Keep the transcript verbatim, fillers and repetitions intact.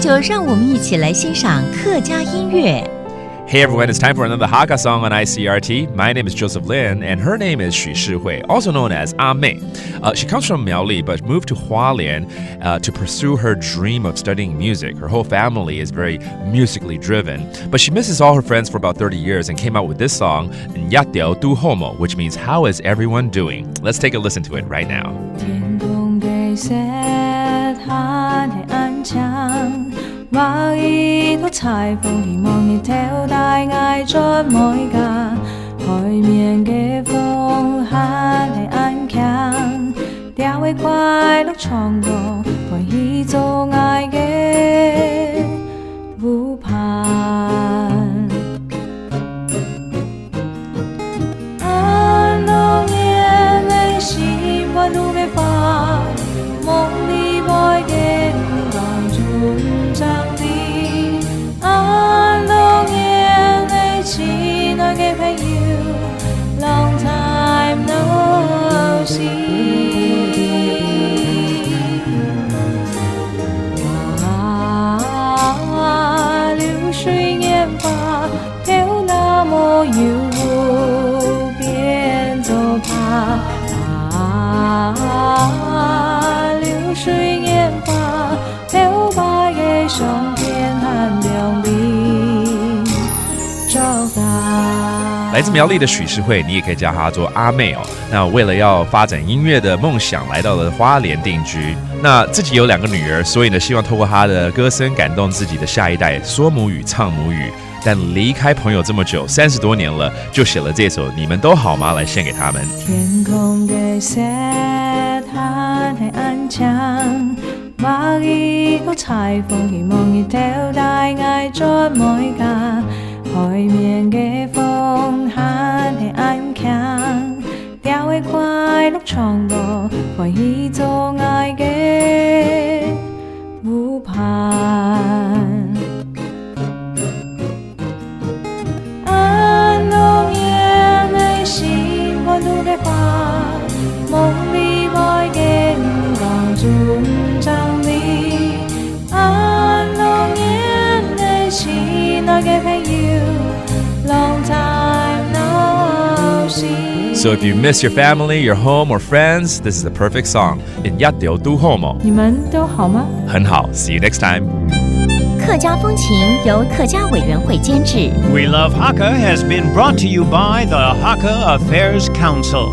朵，让我们一起来欣赏客家音乐。 Hey everyone, it's time for another Hakka song on I C R T. My name is Joseph Lin, and her name is Xu Shihui, also known as A Mei. Uh, she comes from Miaoli but moved to Hualien uh, to pursue her dream of studying music. Her whole family is very musically driven, but she misses all her friends for about thirty years and came out with this song, Nyateo Tu Homo, which means "How is everyone doing?" Let's take a listen to it right now. 天空个雪下个安详， 畫一道彩虹，希望日頭帶𠊎轉妹家。海面个風還係恁強，調个快樂唱歌，歡喜做𠊎个舞伴。 恁多年个心肝肚个花，夢裡會見光中上帝。恁多年个親愛个朋友，long time no see。啊，流水年華， 頭那無憂無變做白。啊，流水年華，頭擺个相片還亮麗。長大。來自苗栗的許世慧，你也可以叫她做阿妹哦。那為了要發展音樂的夢想，來到了花蓮定居。那自己有兩個女兒，所以呢，希望透過她的歌聲感動自己的下一代，說母語、唱母語。 但離開朋友這麼久，三十多年了，就寫了這首《你們都好嗎》來獻給他們。天空个雪還係恁強，畫一道彩虹，希望日頭帶𠊎轉妹家。海面个風還係恁強，調个快樂唱歌，歡喜做𠊎个舞伴。 恁多年个心肝肚个花，夢裡會見光中上帝。恁多年个親愛个朋友，long time no see。 So if you miss your family, your home, or friends, this is the perfect song. Nyateo Tu Homo. 你們都好嗎？很好。See you next time. 客家風情由客家委員會監製。 We Love Hakka has been brought to you by the Hakka Affairs Council.